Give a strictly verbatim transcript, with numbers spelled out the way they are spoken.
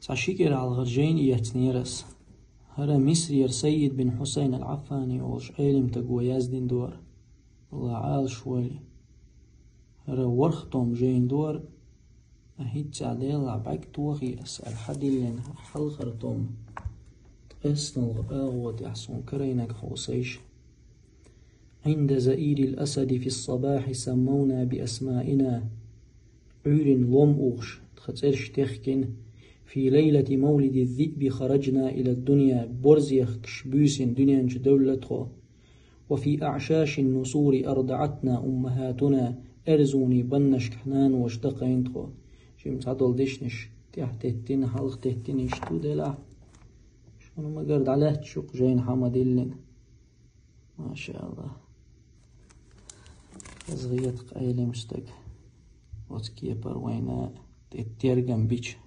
Цхьа ши кӀира хьалхара жайна эцнера ас. ХӀара Мисрера Сайид бин Хьусайн ал-Ӏаффани олуш Ӏелимстага яздина дора. Аллах Ӏалаш войла. ХӀара ворхӀ том жайна дора, а хӀинца Делан бӀаьрг тохий ас аьлла хьадиллина хьалхара том. ТкъеснолгӀа агӀо тӀехь суна карийнарг хьовсийша. عند زئير الأسد في الصباح سمونا بأسمائنا. Ӏуьйрана лом ухуш, тхан цӀераш техкина. في ليلة مولد الذئب خرجنا إلى الدنيا. Борз ехкаш буьйсанна дуьнен чу девлла тхо. وفي أعشاش النسور أرضعتنا أمهاتنا. Эрзонийн баннашкахь наноша дакхийна тхо. Жимма цхьадолу дешнаш тӀехь теттина, хьалха теттина иштта ду делахь. Шуна магар дӀалаьтташ ю-кх жайна хьан ма-диллина. Машааллах. Хазахета-кх Ӏелимстаг оцу кепара вайна тӀе тергам бича.